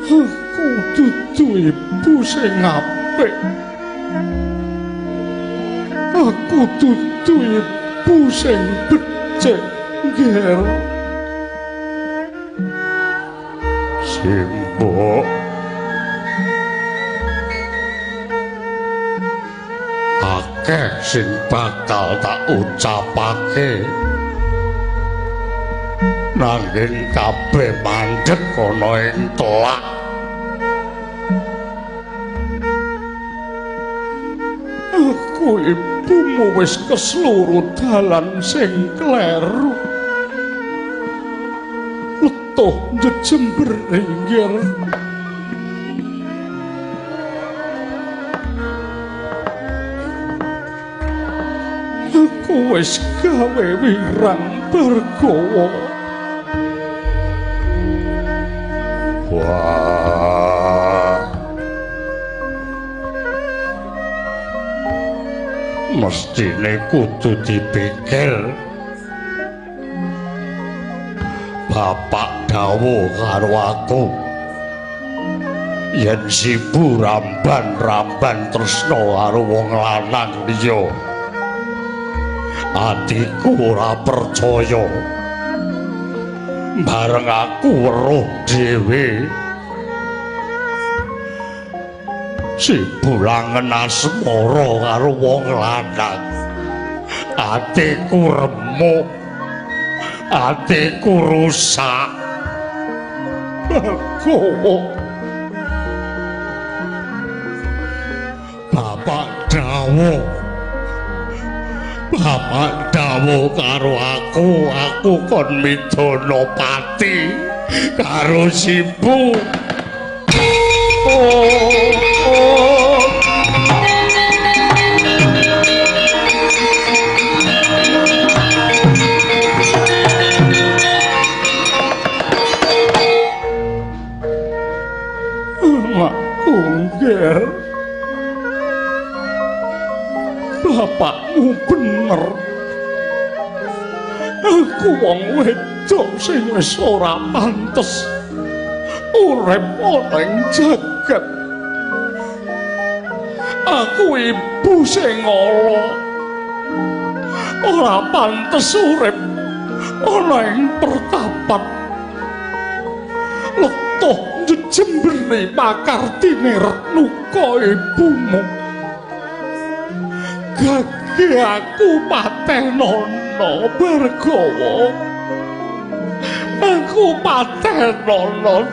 Aku dudu ibu sing apik. Aku dudu ibu sing becik, Nger. Simbok, akeh sing bakal tak ucapake, nanging kabeh mandheg ana ing telak. Aku ibumu wis kesluru dalan sing kleru. Letuh njejember, Nger. Aku wis gawe wirang Bargawa. Wah. Mestine kudu dipikir. Bapak dawuh karo aku yen Sibu ramban-ramban tresna karo wong lanang liya, atiku ora percaya. Bareng aku weruh dhewe Sibu langen asmara karo wong lanang, atiku remuk, atiku rusak. Bargawa, Bapak dawuh, Bapak dawuh karo aku, aku kon midana pati karo Sibu. Oh, oh. Anakku, Nger. Bapakmu bener. Aku wong wedok sing wis ora pantes urip ana ing jagat. Aku ibu sing ala. Ora pantes urip ana ing pertapan. Letuh njejemberi pakartine Retnuka ibumu. Gage aku patenono, Bargawa. Aku patenono.